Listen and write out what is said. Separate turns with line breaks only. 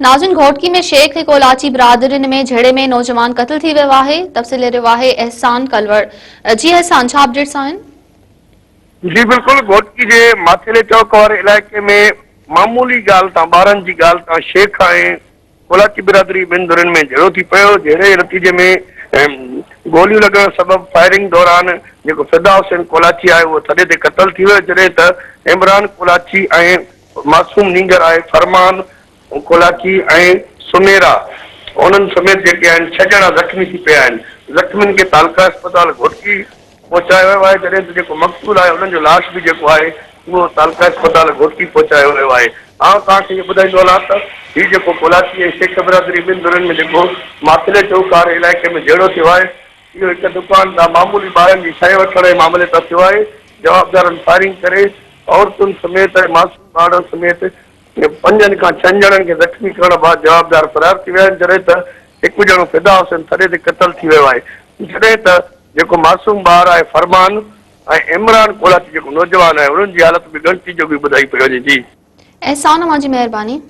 ناظرين گهوٽڪي ۾ شيخ ۽ ڪولاچي برادرين ۾ جهيڙي ۾ نوجوان قتل ٿي ويو آهي، تفصيل ڏئي رهيو آهي احسان ڪلوڙ. جي احسان ڇا اپڊيٽس آهن؟
جي بلڪل گهوٽڪي جي ماٿيلي چوڪ واري علائقي ۾ معمولي ڳالهه تان ٻارن جي ڳالهه تان شيخ ۽ ڪولاچي برادري ٻن ڌرين ۾ جهيڙو ٿي پيو جهيڙي جي نتيجي ۾ گوليون لڳڻ سبب فائرنگ دوران جيڪو فدا حسين ڪولاچي آهي اهو ٿڏي تي قتل ٿي ويو جڏهن ته عمران ڪولاچي ۽ معصوم نينگر آهي فرمان ڪولاچي ۽ سميرا انهن سميت جيڪي آهن ڇهه ڄڻا زخمي ٿي پيا آهن زخمين کي تعلقه اسپتال گهوٽڪي پهچايو ويو آهي جڏهن ته جيڪو مقتول آهي انهن جو لاش به جيڪو آهي اهو تعلقه اسپتال گهوٽڪي پهچايو ويو آهي آئون توهان کي اهو ٻڌائيندو هلان ته هي جيڪو ڪولاچي ۽ شيخ برادري ٻن ڌرين ۾ جيڪو ماٿيلي چوڪ واري علائقي ۾ جهيڙو ٿيو آهي اهو هڪ دڪان تان معمولي ٻارن جي شيء وٺڻ جي معاملي تان ٿيو آهي جوابدارن فائرنگ ڪري عورتن سميت ۽ معصوم ٻارڙن سميت پنجن کان ڇهن ڄڻن کي زخمي ڪرڻ بعد جوابدار فرار ٿي ويا آهن جڏهن ته هڪ ڄڻو فدا حسين ٿڏي تي قتل ٿي ويو آهي جڏهن ته جيڪو معصوم ٻار آهي فرمان ۽ عمران ڪولاچي جيڪو نوجوان آهي انهن جي حالت به ڳڻتي جوڳي ٻڌائي پئي وڃي جي.
احسان اوهان جي مهرباني.